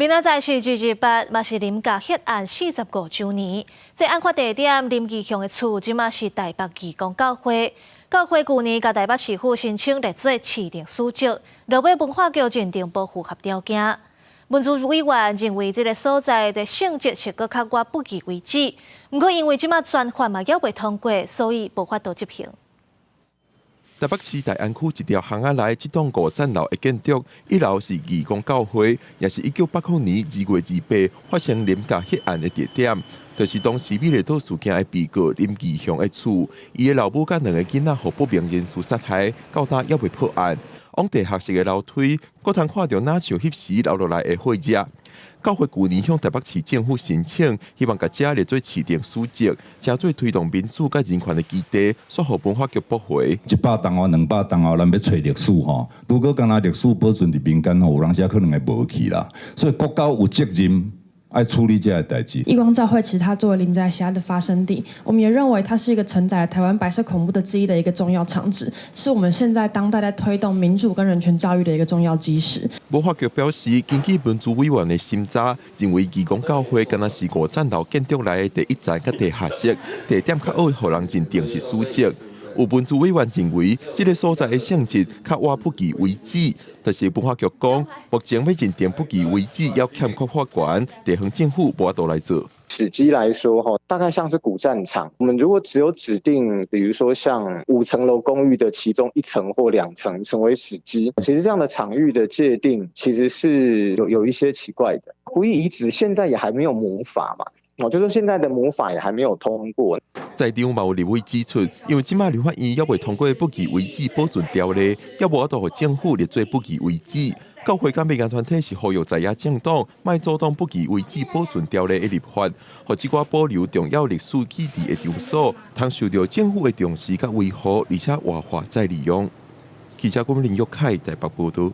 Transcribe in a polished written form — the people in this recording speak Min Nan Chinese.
明仔載是228，嘛是林家血案45週年。這案發地點林義雄的厝，這馬是台北義工教會。教會舊年共台北市府申請列做市定史蹟，落尾文化局認定無符合條件。文資委員認為這个所在的性質是閣較倚不義遺址，毋過因為這馬專法嘛猶未通過，所以無法度執行。台北市大安區一條巷仔內，這棟五層樓的建築，一樓是義工教會，也是1980年2月28發生林家血案的地點，就是當時美麗島事件的被告林義雄的厝，伊的老母佮兩个囡仔予不明人士殺害，到今猶未破案。往地下室的樓梯，閣通看著若像彼時流落來的血跡。教會舊年向台北市政府申請，希望共遮列做市定史蹟，成做推動民主佮人權的基地，煞予文化局駁回。100冬後、200冬後，咱欲揣歷史吼，如果干焦歷史保存佇民間吼，有當時可能會無去啦。所以國家有責任愛處理這个代誌。義光教會其實它作為林宅血案的發生地，我們也認為它是一個承載了台灣白色恐怖的記憶的一個重要場址，是我們現在當代在推動民主跟人權教育的一個重要基石。文化局表示，根據文資委員的審查，認為義工教會敢若是五層樓建築內的第一層佮地下室，地點較好予人認定是史蹟。有文資委員認為，這个所在的性質較倚不義遺址，但是文化局講，目前欲認定不義遺址，猶欠缺法權，地方政府無法度來做。史跡來說，哈，大概像是古戰場。我們如果只有指定，比如說像五層樓公寓的其中一層或兩層成為史跡，其實這樣的場域的界定其實是有一些奇怪的。不義遺址現在也還沒有母法嘛，哦，就說現在的母法也還沒有通過。在場嘛有立委指出，因為這馬立法院猶未通過不義遺址保存條例，猶無法度予政府列做不義遺址。教會佮民間團體是呼籲在野政黨，莫阻擋不義遺址保存條例的立法，予這寡保留重要歷史基地的場所，通受著政府的重視佮維護，而且活化再利用。記者郭林玉凱台北報導。